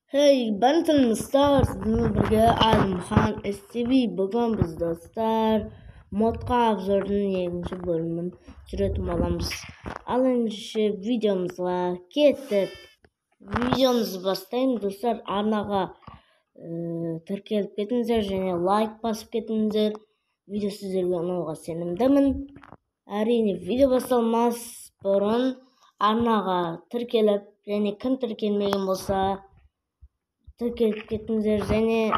Hey, ben Tanrı sizinle бірге Әлімхан STV. Бүгін біз, достар, модқа обзордың екінші бөлімін түсіретін боламыз. Ал ендеше видеомызға кеттік. Видеомызды бастаймыз, достар. Арнаға тіркеліп кетіңіздер және лайк басып кетіңіздер. Видео сіздерге ұнауға сенімдімін. Әрине, видео басталмас бұрын арнаға тіркеліп және кім тіркелмеген болса тіркеліп кетіңіздер және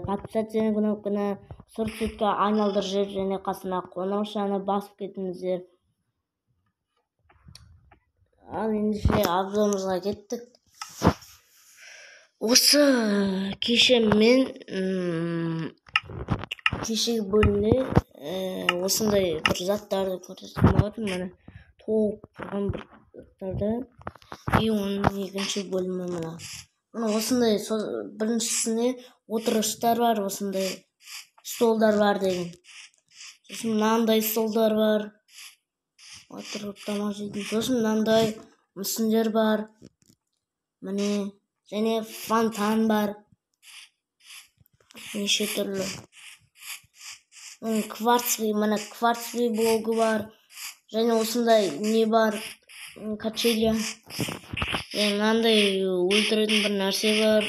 подписаться кнопканы сұр түске айналдырып жіберіп және қасына қоңыраушаны басып кетіңіздер. Ал ендеше обзорымызға кеттік. Осы кеше мен кешегі бөлімде осындай бір заттарды көрсеткен болатынмын. Міне, толып тұрған бір заттарды. И оның екінші бөлімі мына. Мына осындай біріншісіне отырғыштар бар, осындай столдар бар деген. Сосын мынандай столдар бар, отырып тамақ жейтін. Сосын мынандай мүсіндер бар. Міне, және фонтан бар. Неше түрлі. Кварцевый, міне кварцевый блогы бар. Және осындай не бар, качеля. Және мынандай өлтіретін бір нәрсе бар.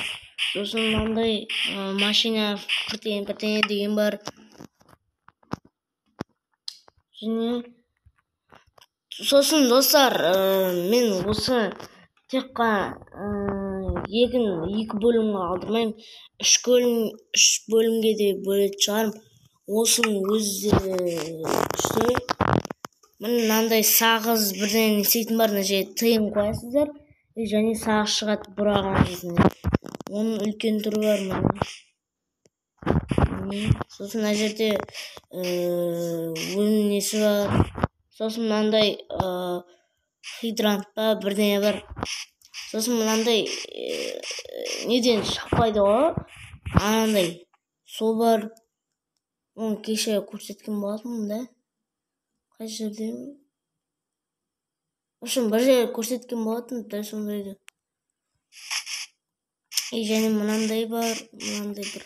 Сосын мынандай машина бірдеңе бірдеңе деген бар. Және сосын, достар, мен осы тек қана екі бөлімге қалдырмаймын. Үш бөлімге де бөлетін шығармын. Осының өзі де күшті. Міне, мынандай сағыз бірдеңе істейтін бар. Мына жерге тиын қоясыздар. И және сағыз шығады бұраған кезінде. Оның үлкен түрі бар міне. Сосын мына жерде өлім несі бар. Сосын мынандай хидрант па бірдеңе бар. Сосын мынандай неден шықпайды ғой, анандай сол бар. Оны кеше көрсеткен болатынмын да. Қай жерде? В общем, бір жерде көрсеткен болатын, дәл сондайды. И және мынандай бар, мынандай бір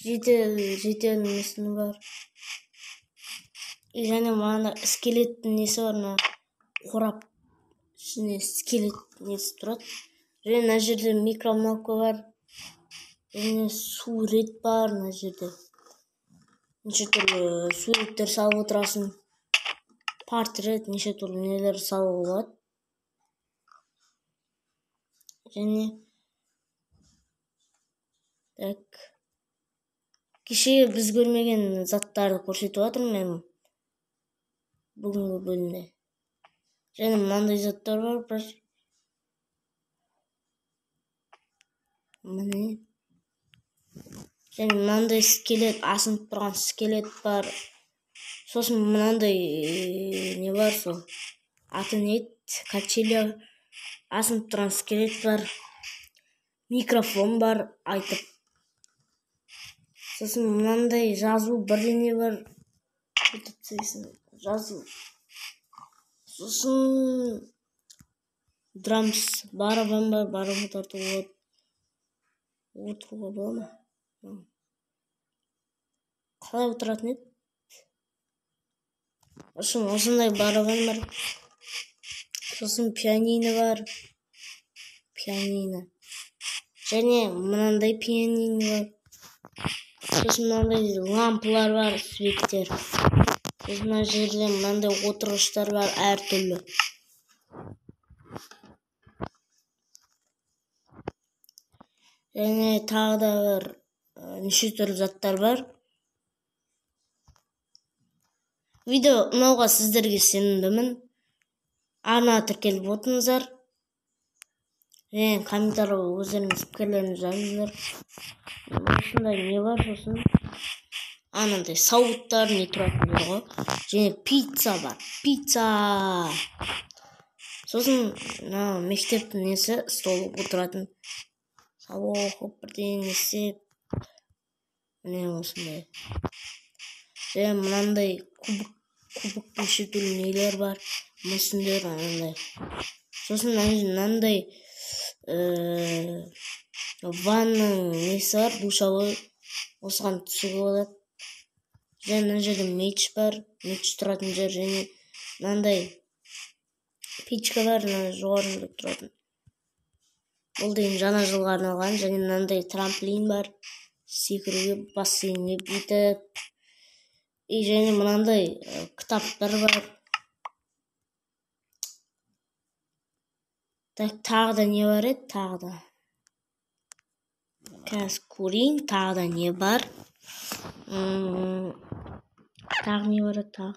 жетел несі бар. И және мынандай скелеттің несі бар, мына қорап ішінде скелет несі тұрады. Және мына жерде микромолка бар. Және сурет бар мына жерде. Неше түрлі суреттер салып отырасың. Портрет, неше түрлі нелер салуға болады. Және так, кеше біз көрмеген заттарды көрсетіп жатырмын мен бүгінгі бөлімде. Және мынандай заттар бар бір. Міне. Және мынандай скелет, асынып тұрған скелет бар. Сосын мынандай не бар сол. Аты не еді? Качеля. Асынып тұрған скелет бар. Микрофон бар айтып. Сосын мынандай жазу бірдеңе бар. Бүйтіп тастайсың, жазу. Сосын драмс, барабан бар, барабан тартуға болады. Отыруға бола ма? Қалай отыратын еді? В общем, осындай барабан бар. Сосын пианино бар. Пианино. Және мынандай пианино бар. Сосын мынандай лампалар бар, светтер. Сосын мына жерде мынандай отырғыштар бар, әртүрлі. Және тағы да бір неше түрлі заттар бар. Видео ұнауға сіздерге сенімдімін. Арнаға тіркеліп отырыңыздар. Және комментарий өздеріңіз пікірлеріңізді жазыңыздар. Осындай не бар, сосын анандай сауыттар не тұратын жер ғой. Және пицца бар. Пицца. Сосын мына мектептің несі, стол отыратын. Сабақ оқып бірдеңе істеп. Міне осындай. Және мынандай кубок неше түрлі нелер бар, мүсіндер анандай. Сосын мынандай Ваннаның несі бар, душевой, осыған түсуге болады. Және мына жерде меч бар, меч тұратын жер, және мынандай печка бар, мына жоғарында тұратын. Бұл деген жаңа жылға арналған. Және мынандай трамплин бар, секіруге, бассейнге бүйтіп. И және мынандай кітаптар бар. Так, тағы да не бар еді? Тағы да. Қазір көрейін, тағы да не бар. Тағы не бар еді, тағы?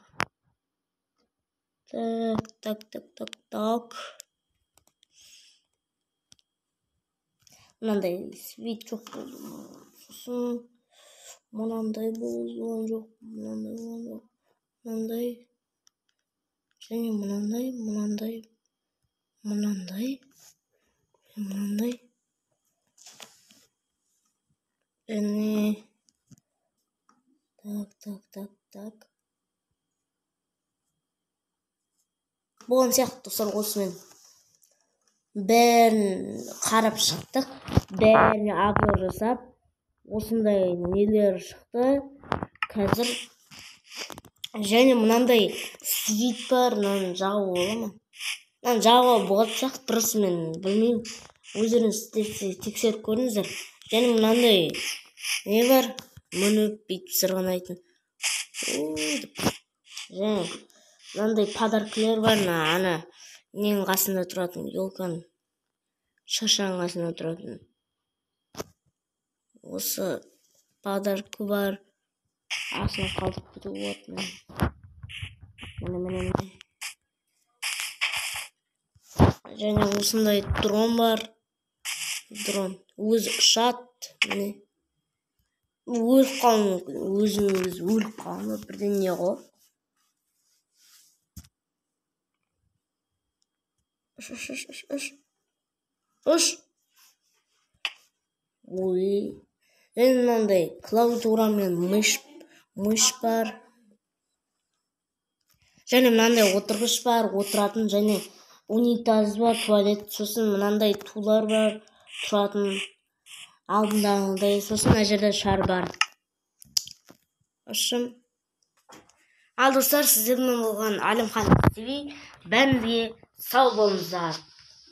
Так, так, так, так, так. Мынандай свет жоқ болды. Сосын мынандай болған жоқ, мынандай болған жоқ, мынандай және мынандай, мынандай, мынандай, мынандай. Және так, так, так, так. Болған сияқты достар, осымен бәрін қарап шықтық, бәріне обзор жасап, осындай нелер шықты. Қазір және мынандай свит бар, мынаны жағуға бола ма? Мынаны жағуға болады сияқты, просто мен білмеймін. Өздеріңіз тексеріп көріңіздер. Және мынандай не бар, мініп бүйтіп сырғанайтын. Және мынандай подаркілер бар, мына ана ненің қасында тұратын, елканың, шыршаның қасында тұратын. Осы подаркі бар, астына қалдырып кетуге болады. Міне, міне, міне. Және осындай дрон бар. Дрон өзі ұшады, міне. Өліп қалуы мүмкін, өзін өзі өліп қалуы мүмкін, бірдеңе ғой. Ұш, ұш, ұш, ұш, ұш. Ұш. Ой. Және мынандай клавиатура мен мышь бар. Және мынандай отырғыш бар, отыратын, және унитаз бар, туалет, сосын мынандай тулар бар, тұратын алдындағыдай, сосын мына жерде шар бар. Ұшым. Ал достар, сіздермен болған Әлімхан ТВ. Бәріңізге сау болыңыздар.